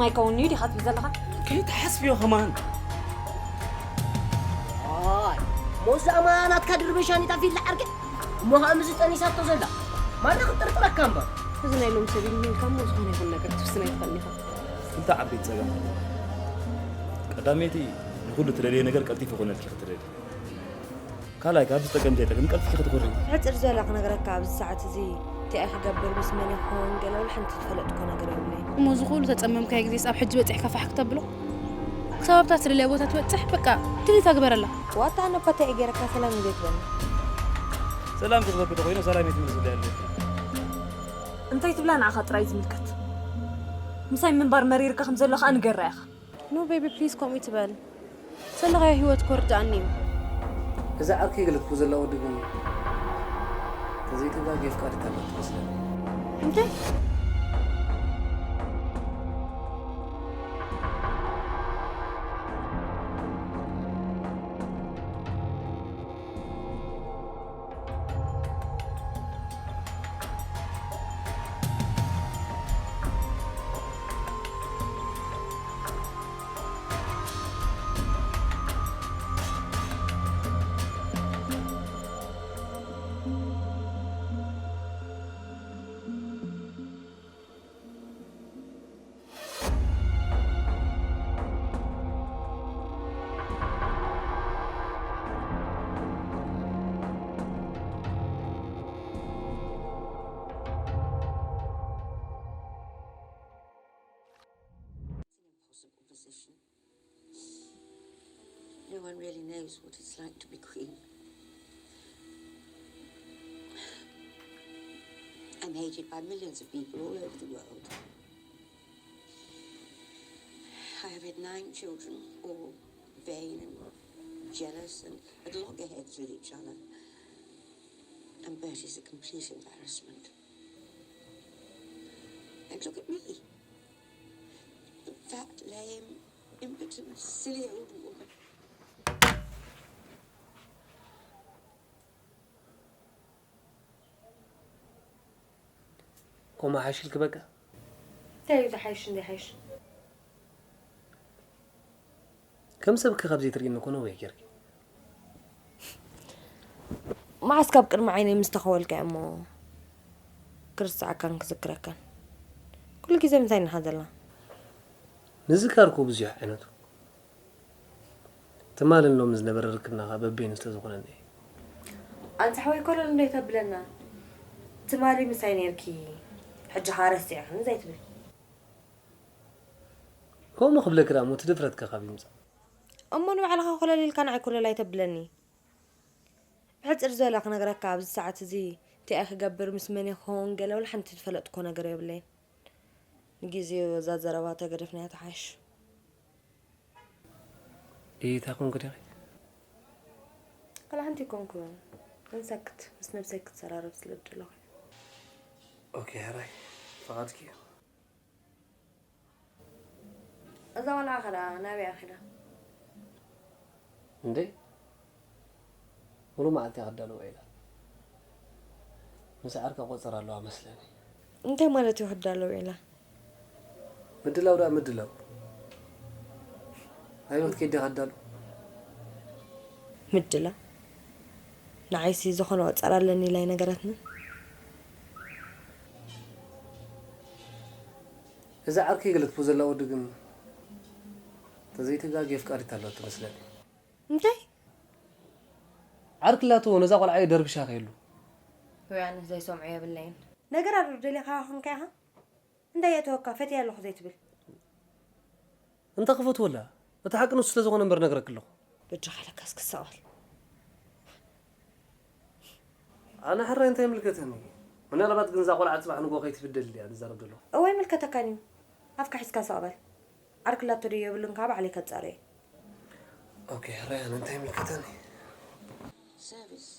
ኣይከውንዩ ዲኻ ትብል ዘለኻ? ከይትሓስብዮ ከማን። ኣይ ሞዛ ኣማ ናትካ ድርበሻ ኒጣፊላ ዓርኪ እሞ ኸኣ ምዚ ጠኒሳቶ ዘላ ማና ክጥርጥረካ እምበር። እዚ ናይ ሎም ሰብ ኢልካ እሞ ዝኾነ ይኹን ነገር ክትውስን ኣይትኽእልን ኢኻ። ክልተ ዓበይቲ ጸገማት። ቀዳመይቲ ንኹሉ ትደልዮ ነገር ቀልጢፉ ክኾነልኪ ክትደሊ። ካልኣይ ካብ ዝጠቅም ዘይጠቅም ቀልጢፊ ክትኹሪ። ሕጽር ዝበለ ክነግረካ ኣብዚ ሰዓት እዚ እንታይ ክገብር ምስ መን ክኸውን ገለ ወላ ሓንቲ ዝፈለጥኮ ነገር የብለይ። እሞ እዚ ኩሉ ተጸመምካዮ ግዜስ ኣብ ሕጂ በጺሕካ ፋሕ ክተብሎ? ክሳብ ኣብታ ትደልያ ቦታ ትበጽሕ በቃ ድሊት ኣግበረላ። ዋታ ኣነ እኳ እንታይ እየ ገይረካ ሰላም እንዴት በል። ሰላም ክኽበኪ ተኾይኑ ሰላም የትምልስልያ ኣለኪ። እንታይ ትብላ ንዓኻ ጥራይ ዝምልከት። ምሳይ ምንባር መሪርካ ከም ዘሎ ከኣ ንገራ ኢኻ። No baby please ከምኡ ይትበል። ዘለኻዮ ህይወት ክርድኣኒ እዩ። እዛ ዓርከይ ገለ ትብሎ ዘላ ወዲ ግን ተዘይትብላ ጌፍካ ድታላ ትመስለኒ። እንታይ? No one really knows what it's like to be queen. I'm hated by millions of people all over the world. I have had nine children, all vain and jealous and at loggerheads with each other. And Bertie's a complete embarrassment. And look at me. The fat, lame, impotent, silly old woman. ኮማ ሓሽልክ በቃ እንታይ እዩ ዝሓይሽ እንደ ሓይሽ ከም ሰብኪ ካብ ዘይትርእኒ እኮ ነዊሕ ጌርኪ መዓስ ካብ ቅድሚ ዓይነይ ምስ ተኸወልካ እሞ ክርስዓካን ክዝክረካን ኩሉ ግዜ ምሳይ ንሓዘላ ምዝካር እኮ ብዙሕ ዓይነቱ ትማልን ሎም ዝነበረ ርክብና ኸዓ በበይኑ ስለ ዝኾነኒ እየ። ኣንታ ሓወይ ኮለል እንዶ ኣይተብለና ትማሊ ምሳይ ኔርኪ ሕጂ ኸዓ ረሲዕኽኒ ዘይትብል። ከምኡ ክብለኪ ደኣ እሞ እቲ ድፍረትኪ ካበይ ይምጻእ? እሞ ንባዕልኻ ኮለል ኢልካ ንዓይ ኮለል ኣይተብለኒ። ብሕጽር ዝበለ ክነግረካ ኣብዚ ሰዓት እዚ እንታይ እየ ክገብር ምስ መን እየ ክኸውን ገለ ወላ ሓንቲ ዝፈለጥኮ ነገር የብለይን። ንጊዜኡ እዛ ዘረባ ተገደፍናያ ትሓይሽ። እይታ ኮንኩ ዲኺ? ካልእ ሓንቲ ኣይኮንኩን። ክንሰክት ምስ ነብሰይ ክትሰራረብ ስለ ዝደለኹ። ኦኬ ሕራይ ፍቓድኪ እዩ። እዛ ቆልዓ ከ ደኣ ናበይ ኣኺላ? እንዴ ሙሉ መዓልቲ እያ ክዳለዋ ኢላ ምስ ዓርካ ቆጸራ ኣለዋ መስለኒ። እንታይ ማለት እዩ ክዳለዋ ኢላ? ምድላው ደኣ ምድላው ኣይበልት ከይዲ ከዳሉ ምድላ ንዓይሲ ዝኾነ ወጸር ኣለኒ ኢላ ኣይነገረትንን። እዛ ዓርከይ ገለ ትብሎ ዘላ ወዲ ግን ተዘይተጋግየ ኣፍቃሪት ኣለዋ ትመስለኒ። እንታይ? ዓርኪ ኣላቶ ነዛ ቆልዓ እዩ ደርብሻ ከይሉ። ወይ ኣነስ ዘይሰምዖ የብለይን። ነገር ኣድርብ ደሊኻ ኾንካ ኢኻ? እንታይ የእተወካ ፈትየ ኣለኹ ዘይትብል? እንተ ክፈትወላ እቲ ሓቂ ንሱ ስለ ዝኾነ እምበር ነግረኪ ኣለኹ። በጃኻ ለካስ ክሳቐል። ኣነ ሕራይ እንታይ ይምልከተኒ? ምናልባት ግን እዛ ቆልዓ ጽባሕ ንግሆ ከይትብደል እያ ዝዛረብ ዘለኹ። እወ ኣይምልከተካን እዩ። ኣፍካ ሒዝካ ስቕ በል። ዓርኪ ኣላቶ ድዩ የብሉን ከኣ ባዕለይ ከጻርዮ እየ። ኦኬ ሕራይ ኣነ እንታይ ይምልከተኒ? Service.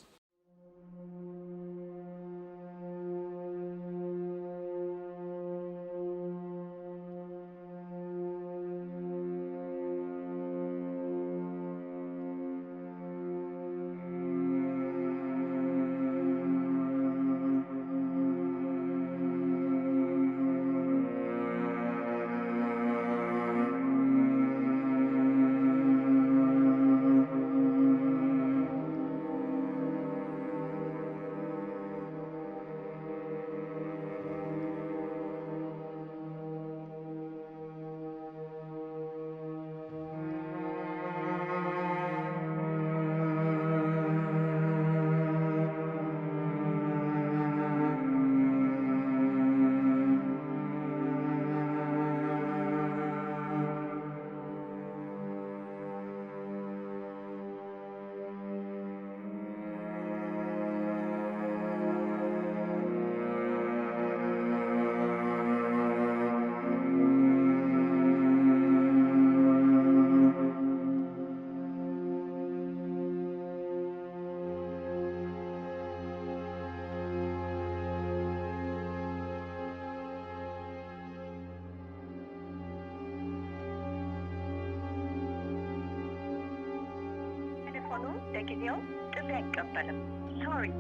ለጊዜው ጥሪ አይቀበልም። Sorry,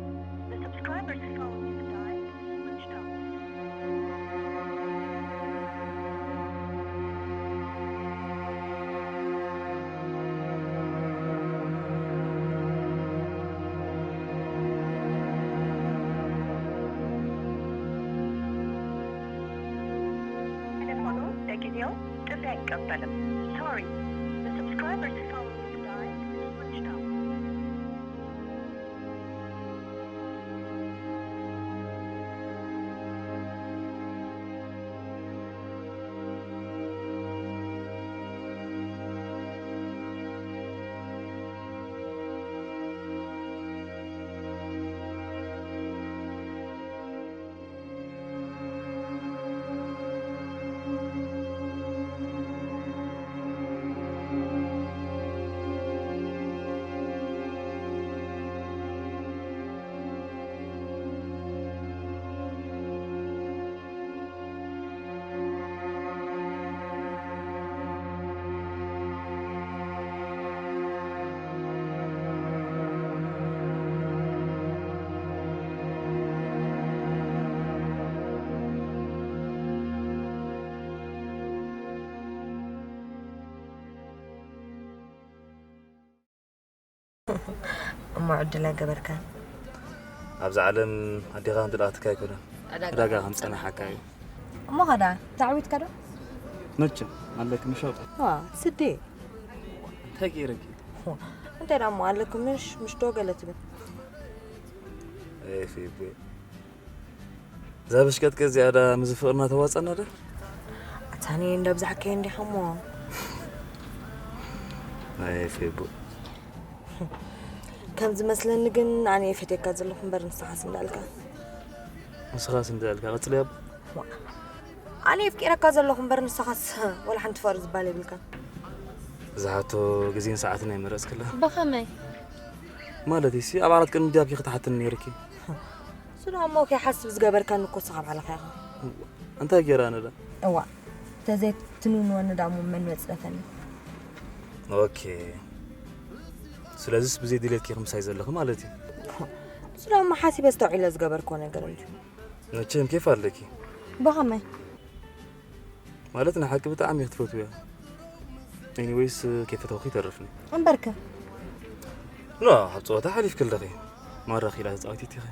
the subscriber's phone is dialed switched off. ቴሌፎኑ ለጊዜው ጥሪ አይቀበልም። Sorry, the subscriber's phone is dialed switched off. እሞ ዕድል ኣይገበርካን። ኣብዛ ዓለም ኣዴኻ ከም ዝለኣኽትካ ኣይኮነን፣ ዕዳጋ ከም ዝጸናሓካ እዩ። እሞ ኸዳ ተዓዊትካ ዶ? መቸም ኣለኪ ምሽ ኣብዛ። ዋ ስዲ። እንታይ ገይረኪ? እንታይ ደኣ እሞ ኣለኪ ምሽ ምሽ ዶ ገለ ትብል? ኤፊ ቦይ እዛ ብሽቀጥቀጥ እዚኣ ዳ ምስ ፍቕርና ተዋፀና ዶ? ኣታኒ እንዳብዛሕካዮ እንዲኻ እሞ። ኣይ ፌቡ። ከም ዝመስለኒ ግን ኣነ እየ ፈትየካ ዘለኹ እምበር ንስኻስ እንዳልካ። ንስኻስ እንዳልካ ቀፅልያ። ኣነ የፍቂረካ ዘለኹ እምበር ንስኻስ ወላ ሓንቲ ፍቕሪ ዝበሃል የብልካን። ዝሓቶ ግዜን ሰዓትን ኣይመረፅክላ። ብኸመይ? ማለት ሲ ኣብ ዓራት ቅድሚ ዲያብኪ ክትሓትኒ ነይርኪ። ስለ እሞ ከይሓስብ ዝገበርካኒ እኮ ንስኻ ባዕልኻ ኢኻ። እንታይ ገይረ ኣነ ዳ? እዋ ተዘይትንንወኒ ዳሞ መን መፅረፈኒ? ኦኬ። ስለዚስ ብዘይ ድሌትኪ ኢኺ ምሳይ ዘለኺ ማለት እዩ። ስለ እሞ ሓሲበ ኣስተውዒለ ዝገበርክዎ ነገር እንድዩ። መቸም ኬፍ ኣለኪ። ብኸመይ? ማለት ንሓቂ ብጣዕሚ ክትፈትውያ። ኤኒዌይስ ከይፈተውኪ ይተርፍኒ። እምበርከ ኖ ኣብ ፀወታ ሓሊፍኪ ኣለኺ። ማራ ኪላ ተፃዊቲት ኢኺ።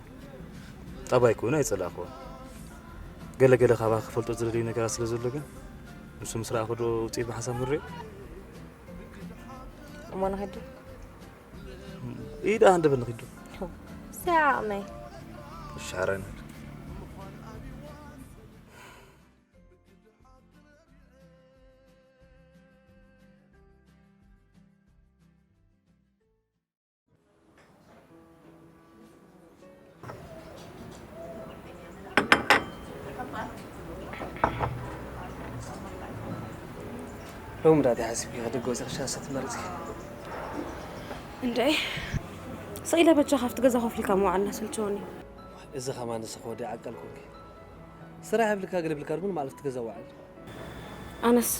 ጠባይኪ እውን ኣይፀላእክዎ። ገለ ገለ ካባኺ ክፈልጦ ዝደልዩ ነገራት ስለ ዘሎ ግን ንሱ ምስ ረኣኹ ዶ ውፅኢት ብሓንሳብ ንሪኦ። እሞ ንኸይድ ዶ? ኢዳ ሃንደበል ንኺድ ዶ? ሰይ ዓቕመይ። እሺ ሓራይ ንኸይድ። ሎሚ ዳኣ ሓሲብኪ ከደገ ወፂኺ ሻሂ ትመርፂ? እንድዒ ስቕ ኢለ በጃ ካብቲ ገዛ ኮፍ ኢልካ ምውዓል እናሰልቸወኒ። እዚ ኸማን ንስኺ ወዲ ዓቃል ኮንኪ። ስራሕ የብልካ ገለ የብልካ ድሞ ንመዓልቲ ገዛ ውዓል። ኣነስ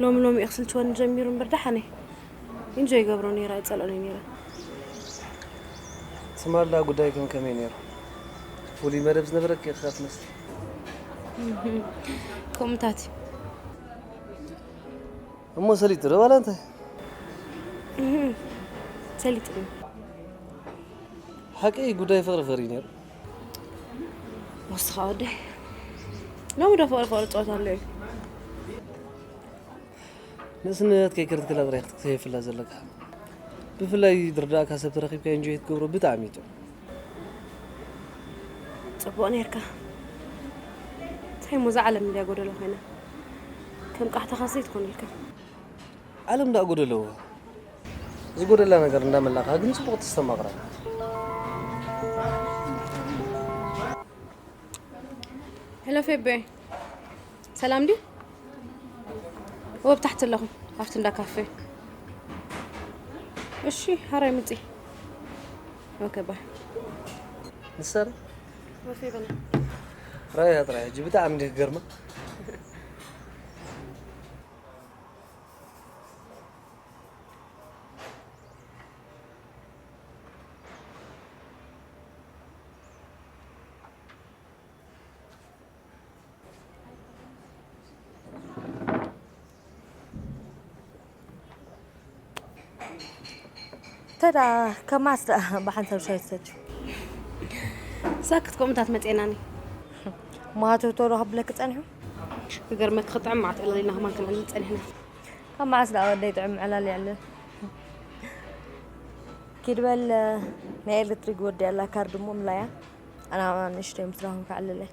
ሎሚ ሎሚ እዩ ክስልችወኒ ጀሚሩ እምበር ደሓነይ ኢንጆይ ይገብሮ ነይረ ኣይፀልኦን እየ ነይረ። ትማሊ ደኣ ጉዳይኩም ከመይ ነይሩ? ፍሉይ መደብ ዝነበረኪ ኢኻ ትመስሊ። ከምኡታት እዩ። እሞ ሰሊጡ ዶ ዋላ እንታይ? ሰሊጥኒ። ሓቂ ጉዳይ ፍቕሪ ፍቕሪ እዩ ነይሩ። ወስኻ ወደይ ሎሚ ዶ ፍቕሪ ፍቕሪ ፀወታ ኣሎ እዩ። ንእስነት ከይከደትክላ ጥራይ ክትክተየፍላ ዘለካ። ብፍላይ ዝርዳእካ ሰብ ተረኺብካ ኢንጆይ ክትገብሮ ብጣዕሚ እዩ ጥዑም። ፅቡቕ ነርካ። እንታይ እሞ እዛ ዓለም እንድያ ጎደሎ ኮይና ከም ቃሕታኻስ ዘይትኾነልካ። ዓለም ደኣ ጎደለዎ ዝጎደላ ነገር እንዳመላእካ ግን ፅቡቕ ተስተማቕራ። ሄሎ ፌቤ ሰላም ድዩ? ወብ ታሕቲ ኣለኹ ኣብቲ እንዳ ካፌ። እሺ ሃራይ ምፂ። ኦኬ ባይ። ንሰር ወፌ በላ። ራያ ጥራይ ሕጂ ብጣዕሚ እንዲህ ክገርማ። ተዳ ከማስ ደኣ ብሓንሳብ ሻይ ትሰትዩ? ሳክት ከምኡታት መጼናኒ። ማቶ ቶሎ ክብለክ ጸኒሑ? ክገርመክ ክጥዕም መዓት ዕላል ኢና ከማን ክንዕልል ጸኒሕና። ካብ መዓስ ደኣ ወደይ ጥዕም ዕላል ይዕልል? ኪድ በል፣ ናይ ኤሌክትሪክ ወዲ ኣላ ካርድ እሞ ምላያ። ኣና ንእሽተይ ምስራኹም ክዕልለይ።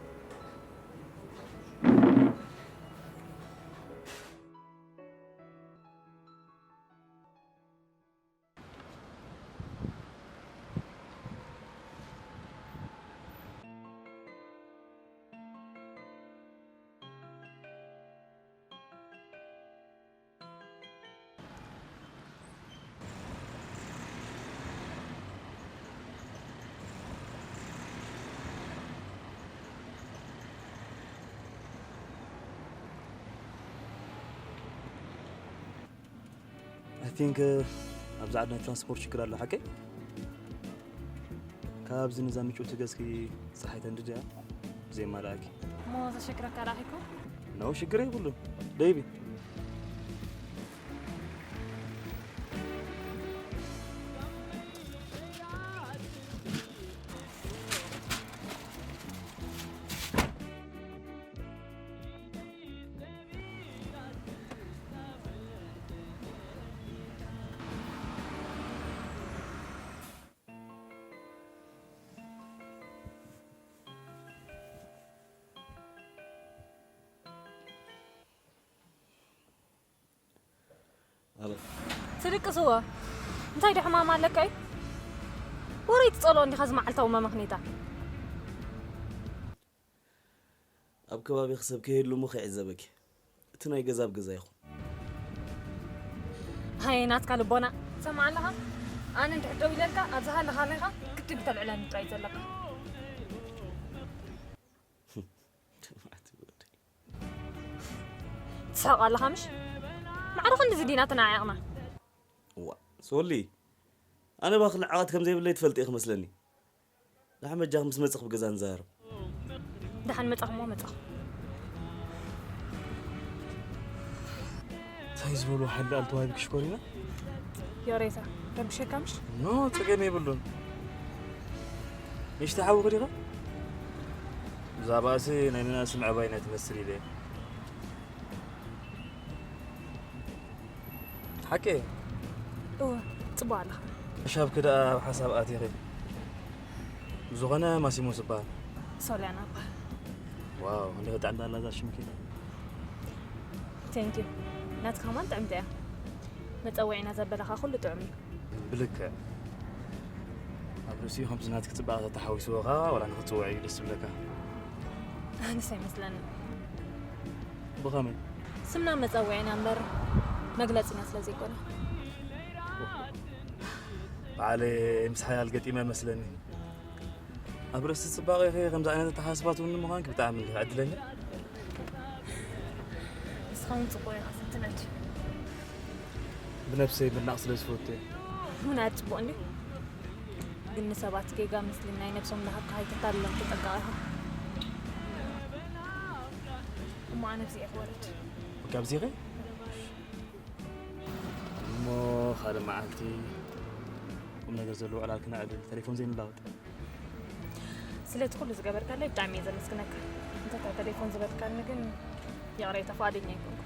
I think ኣብዚ ዓዲ ናይ ትራንስፖርት ሽግር ኣሎ ሓቀይ? ካብዚ ነዛ ምጭውቲ ገዝኪ ፀሓይ ተንድድያ ብዘይ ማላእኪ። እሞ ዘሸግረካ ዳኺ እኮ? ኖ ሽግር የብሉን ደይቢ። ትድቅስዎ እንታይ ዶ ሕማም ኣለካ እዩ? ወረይ ትጸልኦ እንዲኻ ዝመዓልታዊ መመኽኔታ። ኣብ ከባቢኺ ሰብ ከይህሉ እሞ ከይዕዘበኪ። እቲ ናይ ገዛ ኣብ ገዛ ይኹን። ሃየ ናትካ ልቦና። ትሰምዓ ኣለኻ? ኣነ እንድሕር ደው ኢለልካ፣ ኣብዚ ሃለኻ ኣለኻ፣ ግድን ክተልዕለኒ ጥራይ ዘለካ። ትስሕቕ ኣለኻ ምሽ? ማዕረ ክንድዚ ዲና ተነዓዒቕና? እዋ፣ ሶሊ፣ ኣነ ባኽ ንዕቐት ከም ዘይብለይ ትፈልጢ ኢኺ መስለኒ። ደሓን በጃኺ ምስ መጻኹ ብገዛ ንዛረብ። ደሓን መጻኹ እሞ መጻኹ። እንታይ ዝበሉ ሓላል ተዋሂብኪ ሽኮሪና? ዮሬታ፣ ረብሸካ ምሽ? ኖ፣ ጸገም የብሉን። ንእሽቶ ሓውኺ ዲኻ? ብዛዕባእሲ ናይ ንናእሲ ምዕባይ ናይ ትመስል ኢለ። ሓቂ? እወ፣ ጽቡቕ ኣለኻ። ሓሳብኪ ደኣ ኣብ ሓሳብ ኣቲኺ። ብዝኾነ ማሲሞስ እበሃል። ሶልያና እበሃል። ዋው፣ እንደ ጥዕምቲ ኣላ እዛ ሽምኪ። ቴንክ ዩ። ናትካ ከማን ጥዕምቲ እያ። መጸውዒና ዘበለኻ ኩሉ ጥዑም እዩ። ብልክዕ። ኣብ ርእሲኡ ከምቲ ናትኪ ጽባቐ ተተሓዊስዎ ከኣ ዋላ ንኽትጽውዒ እዩ ደስ ዝብለካ። ኣነስ ኣይመስለንን። ብኸመይ? ስምና መጸውዒና እምበር መግለጺና ስለ ዘይኮነ። በዓለይ ምስ ሓያል ገጢመ መስለኒ። ኣብ ርእሲ ጽባቐኺ ከምዚ ዓይነት ኣተሓሳስባ ትውኒ ምዃንኪ ብጣዕሚ ኢኺ ዕድለኛ። ንስኻ እውን ጽቡቕ ኢኻ ትፍትን። ብነብሰይ ምድናቕ ስለ ዝፈቱ እየ። ምናድ ጽቡቕ እንድዩ። ግን ንሰባት ጌጋ ምስሊ ናይ ነብሶም እናሃብካ ኣይተታልሎም ተጠንቀቕ ኢኻ። እሞ ኣነ ኣብዚ'የ ክወርድ። በቃ ኣብዚ'ኺ? እሞ ካልእ መዓልቲ ቁም ነገር ዘለዎ ዕላል ክነዕልል፣ ተሌፎን ዘይንላወጥ። ስለቲ ኩሉ ዝገበርካለይ ብጣዕሚ እየ ዘመስግነካ። እንተታ ተሌፎን ዝበልካኒ ግን ይቕሬታ፣ ፍቓደኛ ኣይኮንኩን።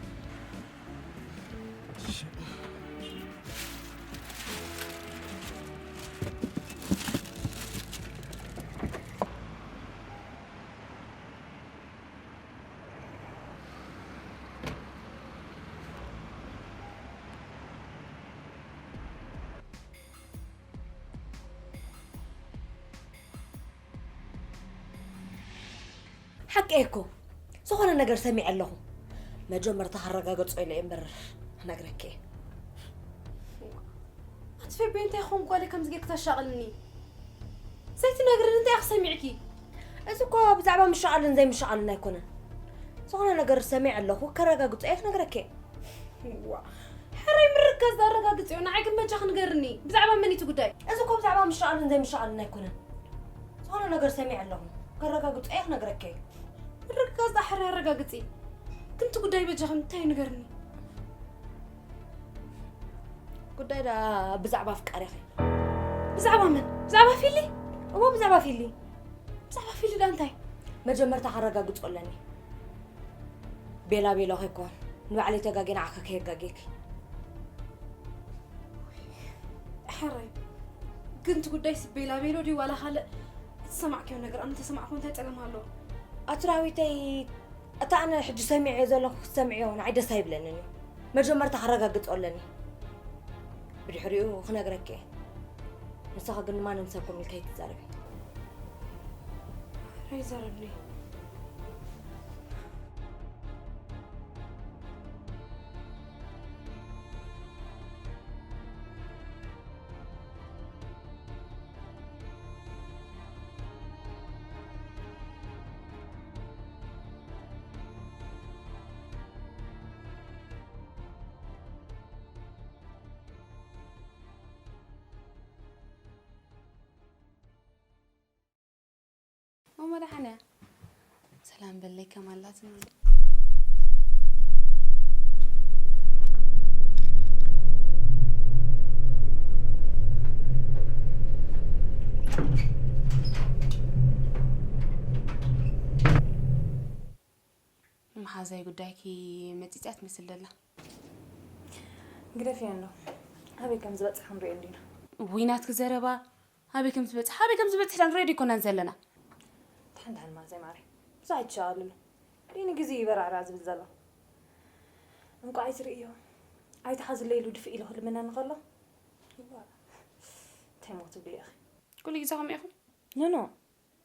ሓቀይ እኮ ዝኾነ ነገር ሰሚዐ ኣለኹ። መጀመርታ ከረጋግጾ ኢለ እየ እምበር ክነግረኪ እየ። ኣቲ ፌቤ፣ እንታይ ኾን ጓለይ ከምዚ ጌርኪ ተሻቕልኒ? ዘይትነግርኒ እንታይ ኢኺ ሰሚዕኪ? እዚ እኮ ብዛዕባ ምሻቓልን ዘይምሻቓልን ኣይኮነን። ዝኾነ ነገር ሰሚዐ ኣለኹ፣ ከረጋግጾ እየ ክነግረኪ እየ። ዋ፣ ሕራይ ምርካዝ ኣረጋግጽዮ፣ ንዓይ ግን በጃኺ ንገርኒ። ብዛዕባ መን እዩ እቲ ጉዳይ? እዚ እኮ ብዛዕባ ምሻቓልን ዘይምሻቓልን ኣይኮነን። ዝኾነ ነገር ሰሚዐ ኣለኹ፣ ከረጋግጾ እየ ክነግረኪ እየ። ምርካዝ ደኣ ሕራይ ኣረጋግጺ። ግን እቲ ጉዳይ በጃኺ እንታይ እዩ ንገርኒ? ጉዳይ ደኣ ብዛዕባ ኣፍቃሪኺ። ብዛዕባ መን? ብዛዕባ ፊሊ? እዎ፣ ብዛዕባ ፊሊ። ብዛዕባ ፊሊ ደኣ እንታይ? መጀመርታ ከረጋግጾ ኣለኒ። ቤላ ቤሎ ከይኮን ንባዕለይ ተጋግየ ንዓኺ ከየጋግየኪ። ሕራይ። ግን እቲ ጉዳይስ ቤላ ቤሎ ድዩ ዋላ ካልእ? እቲ ሰማዕክዮ ነገር ኣነ እንተሰማዕኩ እንታይ ጸገም ኣለዎ? ኣቱራዊተይ፣ እታ ኣነ ሕጂ ሰሚዐዮ ዘለኹ ክትሰምዕዮ ንዓይ ደስ ኣይብለንን እዩ። መጀመርታ ከረጋግጾ ኣለኒ። ብድሕሪኡ ክነግረኪ እየ። ንስኻ ግን ንማንም ሰብ ከምኡ ኢልኪ ኣይትዛረቢ። ኣይዛረብን እየ። እሞ ደሓን እያ። ሰላም በለይ፣ ከም ኣላትኒ። መሓዛይ ጉዳይኪ መጺጽያ ትመስል ደላ። ግደፍዮ እንዶ። ኣበይ ከም ዝበጽሕ ክንሪኦ እንዲና። ውይ ናትኪ ዘረባ። ኣበይ ከም ዝበጽሕ፣ ኣበይ ከም ዝበጽሕ ዳን ሬዲ ኮናን ዘለና። ድሓን ድሓን ማዘይ ማሪ። ብዙሕ ኣይትሸቓልሉ። ዲኒ ግዜ ይበራዕራ ዝብል ዘሎ። እንቋዕ ኣይትርእዮ። ኣይትሓዝለይ ኢሉ ድፍእ ኢሉ ክልምነኒ ከሎ። እንታይ ሞት ትብሉ ኢኺ? ኩሉ ግዜ ከምኡ ኢኹም? ኖ፣ ኖ።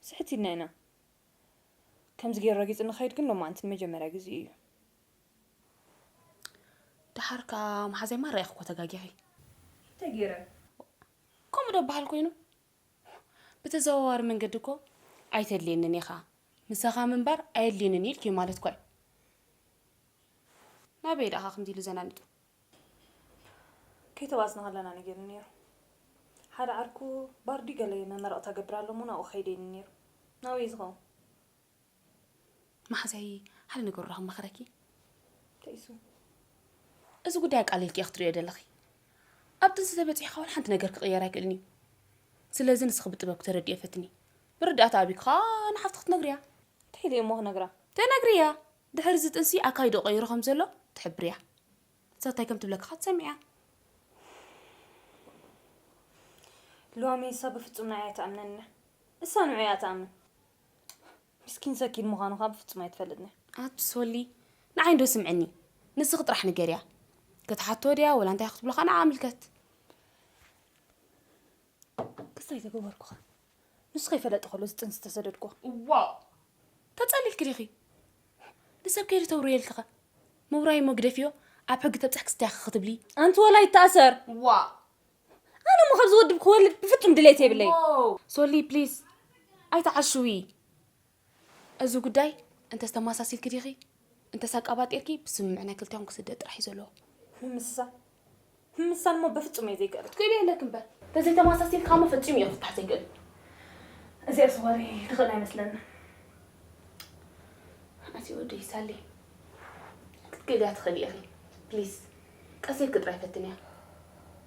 ስሕት ኢልና ኢና። ከምዚ ገይሩ ረጊጹ ንኸይድ ግን ሎማዓንቲ ንመጀመርያ ግዜ እዩ። ደሓር ከኣ መሓዛይ ማራ ኢኺ እኮ ተጋጊኺ። እንታይ ገይረ? ከምኡ ዶ በሃል ኮይኑ? ብተዘዋዋሪ መንገዲ እኮ ኣይተድልየንን ኢኻ። ምሳኻ ምንባር ኣየድልየንን እዩ ኢልኪ ማለት እኮ እዩ። ናበይ ደኣ ከምዚ ኢሉ ዘናንጡ? ከይተዋጽና ከለና ነጊሩ ነይሩ። ሓደ ዓርኩ ባር ድዩ ገለ መመረቕታ ገብር ኣሎ እሞ ናብኡ ከይደ ኢሉ ነይሩ። ናበይ እዩ ዝኸውን? መሓዛይ ሓደ ነገር ዶ ክመኽረኪ? እንታይ እሱ? እዚ ጉዳይ ኣቃሊልኪ ኢኺ ክትርእዮ ዘለኺ። ኣብ ጥንሲ ተበጺሕካ ዋላ ሓንቲ ነገር ክቕየር ኣይክእልን እዩ። ስለዚ ንስኺ ብጥበብ ክተረድዮ ፈትኒ። መረዳእታ ኣቢኪ ኸኣ ንሓፍትኺ ክትነግርያ። እንታይ ኢለ እሞ ክነግራ? ተነግርያ። ድሕሪ እዚ ጥንሲ ኣካይድኡ ቀይሩ ከም ዘሎ ትሕብርያ። ንሳ እንታይ ከም ትብለኪ ኸኣ ትሰምዕያ። ሎሚ ንሳ ብፍጹም ንዓይ ኣይትኣምነንን እያ። እሳ ንዑ እያ ትኣምን። ምስኪን ሰኪን ምዃኑ ኸኣ ብፍጹም ኣይትፈልጥን እያ። ኣቲ ሶሊ፣ ንዓይ እንዶ ስምዕኒ። ንስኺ ጥራሕ ንገርያ። ክትሓቶ ድያ ወላ እንታይ ክትብሎ ኸኣ ንዓ ኣምልከት። ክስታይ ተገበርኩኻ። ንሱ ከይፈለጠ ከሎ እዚ ጥንሲ ተሰደድኩ። ዋው! ተጸሊልኪ ዲኺ? ንሰብ ከይዲ ተውርየልኪ ኸ? ምውራይ እሞ ግደፍዮ፣ ኣብ ሕጊ ተብጽሕኪ ስታይ ኢኺ ክትብሊ። ኣንቲ ወላ ይተኣሰር። ዋው! ኣነ እሞ ካብዚ ወዲ ክወልድ ብፍጹም ድሌት የብለይ። ዋው! ሶሊ፣ ፕሊዝ፣ ኣይትዓሽዊ። እዚ ጉዳይ እንተስ ተማሳሲልኪ ዲኺ፣ እንተስ ኣቃባጢርኪ፣ ብስምምዕ ናይ ክልቴኹም ክስደድ ጥራሕ እዩ ዘለዎ። ምምስሳል? ምምስሳል እሞ በፍጹም እየ ዘይክእል። ክትክእሊ የለኪ እምበር። እንተዘይተማሳሲልካ እሞ ፈጺሙ እዩ ክፍታሕ ዘይክእል። እዚኣ ስዋሪ ትኽእል ኣይመስለኒ። ኣቲ ወደይ ሳሊ፣ ክትክእልያ ትኽእሊ ኢኺ። ፕሊዝ፣ ቀስ ኢልኪ ጥራይ ፈትንያ።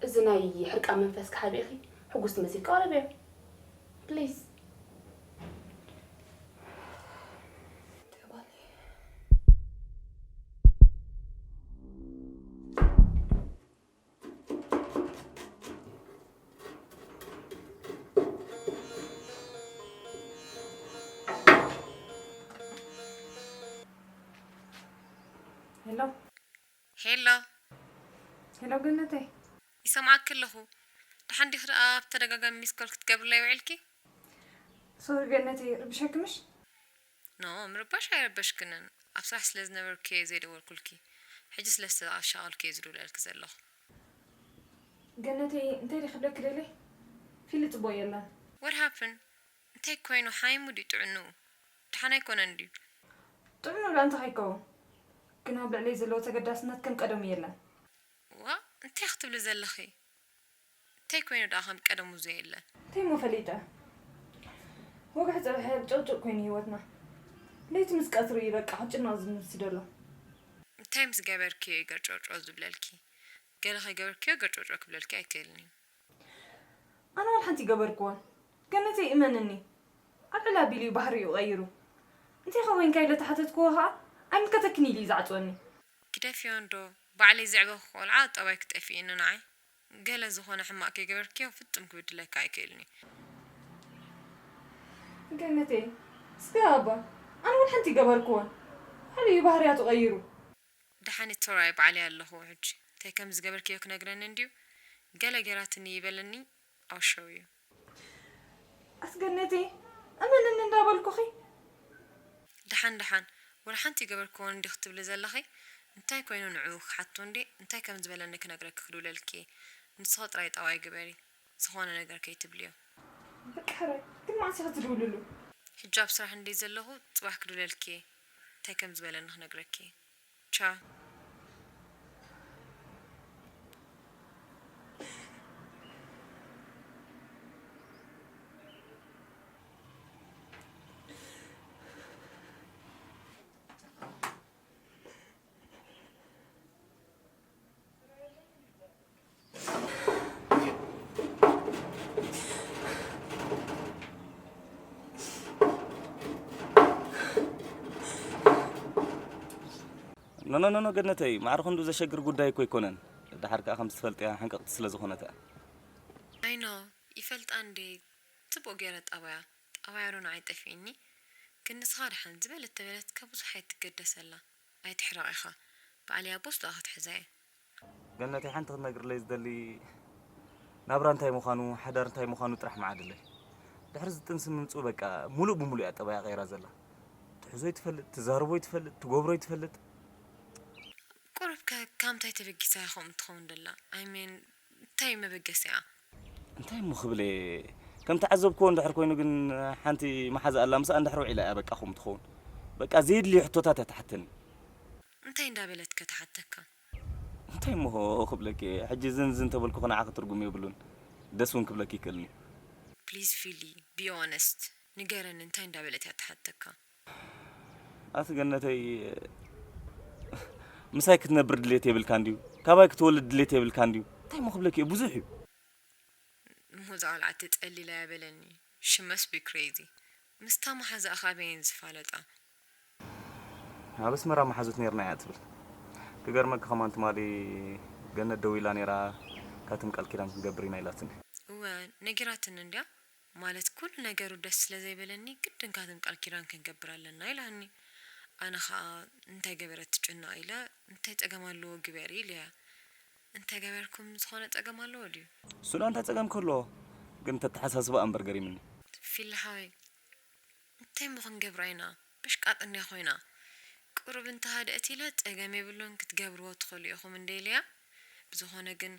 እዚ ናይ ሕርቃን መንፈስኪ ሓቢእኺ፣ ሕጉስቲ መሲልኪ ቅረብዮ። ፕሊዝ። ሄሎ። ሄሎ። ሄሎ ገነተይ። ይሰምዓኪ ኣለኹ። ደሓን ዲኺ ደኣ ብተደጋጋሚ ሚስ ኮል ክትገብርለይ ውዒልኪ? ሶሪ ገነተይ፣ ረቢሸኪ ምሽ? ኖ፣ ምርባሽ ኣይረበሽክንን። ኣብ ስራሕ ስለ ዝነበርኩ እየ ዘይደወልኩልኪ። ሕጂ ስለ ዝተሻቐልኩ እየ ዝድውለልኪ ዘለኹ። ገነተይ፣ እንታይ ድየ ክብለኪ ደልየ? ፊሊ ጽቡቕ የለን። What happened? እንታይ ኮይኑ፣ ሓሚሙ ድዩ ጥዕንኡ? ደሓን ኣይኮነን ድዩ? ጥዕንኡ ደኣ እንታይ ከይከውን? ግን ኣብ ልዕለይ ዘለዎ ተገዳስነት ከም ቀደሙ የለን። ዋእ፣ እንታይ ክትብሊ ዘለኺ? እንታይ ኮይኑ ደኣ ከም ቀደሙ ዘየለ? እንታይ እሞ ፈሊጠ? ወግሒ ጽባሕ ጨውጨው ኮይኑ ህይወትና። ለይቲ ምስ ቀትሪ እዩ በቃ ጭናቕ ዝምስ ዘሎ። እንታይ ምስ ገበርኪ እዩ ገርጨውጨው ዝብለልኪ? ገለ ከይገበርክዮ ገርጨውጨው ክብለልኪ ኣይክእልን እዩ። ኣነ ዋላ ሓንቲ ይገበርክዎን። ገነተይ እመንኒ። ኣብ ዕላቢሉ እዩ ባህሪኡ ቀይሩ። እንታይ ኸ ኮይንካ ኢለ ተሓተትክዎ ኸኣ ኣይምልከተክን ኢሉ እዩ ዝዓጽወኒ። ግደፍዮ እንዶ፣ ባዕለይ ዘዕበኹ ቆልዓ ጠባይ ክጠፍእኒ ንዓይ። ገለ ዝኾነ ሕማቕ ከይገበርክዮ ፍጹም ክብድለካ ኣይክእልን እዩ። ገነተይ፣ እስከ ኣባ፣ ኣነ እውን ሓንቲ ይገበርክዎን። ባዕሉ እዩ ባህርያቱ ቀይሩ። ደሓን እተራይ ባዕለይ ኣለኹ ሕጂ። እንታይ ከም ዝገበርክዮ ክነግረኒ እንድዩ። ገለ ገራትኒ ይበለኒ ኣውሸው እዩ። ኣስገነተይ፣ እመንኒ እንዳበልኩኺ። ደሓን ደሓን፣ ወላ ሓንቲ ይገበርክዎን እንዲ ክትብሊ ዘለኺ። እንታይ ኮይኑ ንዕኡ ክሓቶ እንዲ እንታይ ከም ዝበለኒ ክነግረኪ ክድውለልኪ። ንስኺ ጥራይ ጠባይ ግበሪ፣ ዝኾነ ነገር ከይትብልዮ። በቃ ሕራይ፣ ግን መዓስ ኢኺ ትድውልሉ? ሕጂ ኣብ ስራሕ እንዲ ዘለኹ ጽባሕ ክድውለልኪ። እንታይ ከም ዝበለኒ ክነግረኪ። ቻው። ኖ ኖ ኖ ኖ፣ ገነተይ፣ ማዕረ ክንዱ ዘሸግር ጉዳይ እኮ ኣይኮነን። ደሓር ከኣ ከም ትፈልጥያ ሕንቅቕቲ ስለ ዝኾነት እያ። ኣይ ኖ፣ ይፈልጣ እንዴ? ጽቡቕ ገይረ ጣባያ፣ ጣባያ ዶ ንዓይ ጠፊእኒ? ግን ንስኻ ደሓን ዝበለት ተበለትካ ብዙሕ ኣይትገደሰላ። ኣይትሕረቕ ኢኻ። ባዕለይ ኣቦስ ደኣ ክትሕዛ እየ። ገነተይ፣ ሓንቲ ክትነግርለይ ዝደሊ ናብራ እንታይ ምዃኑ፣ ሓዳር እንታይ ምዃኑ ጥራሕ መዓድለይ። ድሕሪ ዝጥንሲ ምምጽኡ በቃ ሙሉእ ብሙሉእ እያ ጠባያ ቀይራ ዘላ። ትሕዞ ይትፈልጥ፣ ትዛርቦ ይትፈልጥ፣ ትጎብሮ ይትፈልጥ። ቁሩብ ከ ካብ ምንታይ ተበጊሳ እያ ከምኡ ትኸውን ደላ? I mean፣ እንታይ እዩ መበገሲኣ? እንታይ እሞ ክብል እየ? ከም ተዓዘብክዎ እንድሕር ኮይኑ ግን ሓንቲ መሓዛ ኣላ፣ ምስኣ እንድሕር ውዒላ እያ በቃ ከምኡ ትኸውን። በቃ ዘየድልዩ ሕቶታት እያ ትሓተኒ። እንታይ እንዳበለት ከ ትሓተካ? እንታይ እሞ ክብለኪ፣ ሕጂ ዝን ዝን ተበልኩ ንዓኺ ትርጉም የብሉን። ደስ እውን ክብለኪ ይክእልኒ። ፕሊዝ ፊሊ፣ ቢ ኦነስት፣ ንገረኒ እንታይ እንዳበለት እያ ትሓተካ? ኣቲ ገነተይ፣ ምሳይ ክትነብር ድሌት የብልካ እንድዩ? ካባይ ክትወልድ ድሌት የብልካ እንድዩ? እንታይ እሞ ክብለኪ እየ? ብዙሕ እዩ። እሞ እዛ ቆልዓ ትጸሊ ኢላ እያ በለኒ። She must be crazy። ምስታ መሓዛኣ ካበየን ዝፋለጣ? ኣብ ኣስመራ መሓዙት ኔርና እያ ትብል። ክገርመካ ከማን ትማሊ ገነት ደዊላ ኔራ፣ ካትም ቃል ኪዳን ክንገብር ኢና ኢላትኒ። እወ፣ ነጊራትኒ እንድያ። ማለት ኩሉ ነገሩ ደስ ስለ ዘይበለኒ ግድን ካትም ቃል ኪዳን ክንገብር ኣለና ኢላኒ። ኣነ ኸኣ እንታይ ገበረት ትጭነቕ ኢለ እንታይ ጸገም ኣለዎ ግበሪ ኢለያ። እንተገበርኩም ዝኾነ ጸገም ኣለዎ ድዩ? እሱ እንታይ ጸገም ክህልዎ? ግን ተተሓሳስባ እምበር ገሪምኒ። ፊላ ሓወይ፣ እንታይ እሞ ክንገብራ ኢና? በሽቃጥ እንድያ ኮይና። ቁሩብ እንተሃደእት ኢለ ጸገም የብሉን ክትገብርዎ ትኽእሉ ኢኹም እንደ ኢለያ። ብዝኾነ ግን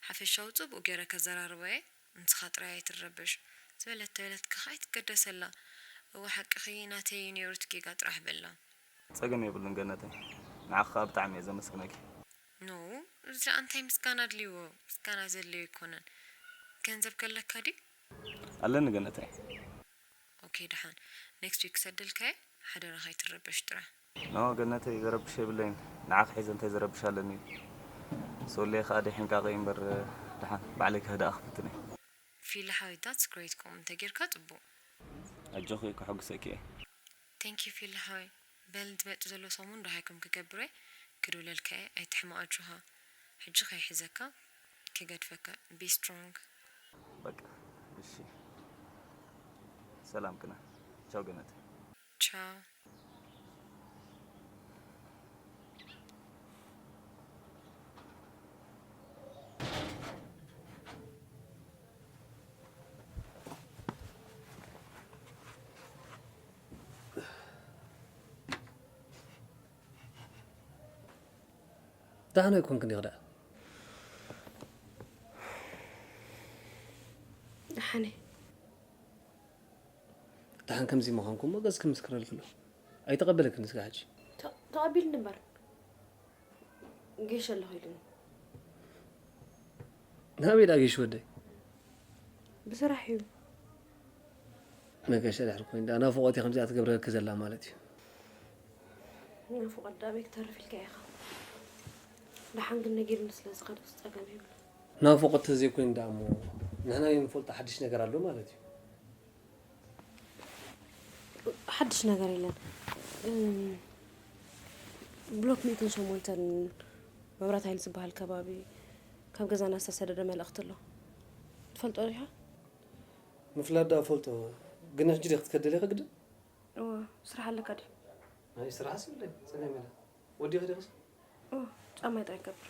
ሓፈሻዊ ጽቡቕ ገይረ ከዘራርባ እየ። ንስኻ ጥራይ ኣይትረበሽ። ዝበለት ተበለት ከ ኣይትገደሰላ። እወ ሓቅኺ ናተይ እዩ ነይሩ እቲ ጌጋ ጥራሕ በላ። ጸገም የብሉን ገነተይ። ንዓኺ ከኣ ብጣዕሚ እየ ዘመስግነኪ። ኖ፣ እዚ ደኣ እንታይ ምስጋና ኣድልይዎ? ምስጋና ዘድልዮ ኣይኮነን። ገንዘብ ከለካ ድዩ? ኣለኒ ገነተይ። ኦኬ፣ ደሓን። ኔክስት ዊክ ክሰደልካ እየ። ሓደራኻ ኣይትረበሽ ጥራሕ። ኖ ገነተይ፣ ዘረብሽ የብለይን። ንዓኺ ሒዘ እንታይ ዘረብሽ ኣለኒ? ሶልየ ከኣ ደይ ሕንቃቐ እምበር፣ ደሓን ባዕለይ ከህድኣ ክፍትን እየ። ፊሊ ሓወይ፣ that's great። ከምኡ እንተጌርካ ጽቡቕ። ኣጆኺ፣ ከሐጉሰኪ እየ። Thank you ፊሊ ሓወይ። በል ዝመጽእ ዘሎ ሰሙን ደሃይኩም ክገብር እየ። ክድውለልካ እየ፣ ኣይትሕመቕ ኣጆኻ። ሕጂ ከይሕዘካ፣ ክገድፈካ። Be strong። በቃ፣ እሺ። ሰላም ቅነ። ቻው ገነተይ። ቻው። ደሓን ኣይኮንክን ኢኺ ደኣ? ደሓን እየ። ደሓን ከምዚ ምዃንኩ እሞ ገጽኪ ክምስክረልኪ ኣለኹ። ኣይተቐበለክን እስከ ሕጂ። ተ-፣ ተቐቢልኒ እምበር። ጌሽ ኣለኹ ኢሉኒ። ናበይ ደኣ ጌሽ ወደይ? ብስራሕ እዩ። መገሻ ድሕሪ ኮይኑ ደኣ ናፍቖት እዩ ከምዚኣ ትገብረኪ ዘላ ማለት እዩ። ናፍቖት ደኣ ኣበይ ክተርፍ ኢልካ ኢኻ? ደሓን ግን ነጊሩኒ ስለ ዝኸደስ ጸገም የብሉ። ናፍቆት ተዘይኮይኑ ደኣ እሞ ንሕና ዘይንፈልጦ ሓድሽ ነገር ኣሎ ማለት እዩ። ሓድሽ ነገር የለን። እም፣ ብሎክ ሚትን ሸሞንተን መብራት ኃይል ዝበሃል ከባቢ ካብ ገዛና ዝተሰደደ መልእኽቲ ኣሎ። ትፈልጦ ዲኻ? ምፍላጥ ደኣ ፈልጦ፣ ግን ሕጂ ዲኺ ክትከደሊ ግድን? እወ፣ ስራሕ ኣለካ ድዩ? ናይ ስራሕ ስለ ጸገም የለ። ወዲኺ ዲኺ? እወ፣ ጫማይ ጥራይ ክገብር።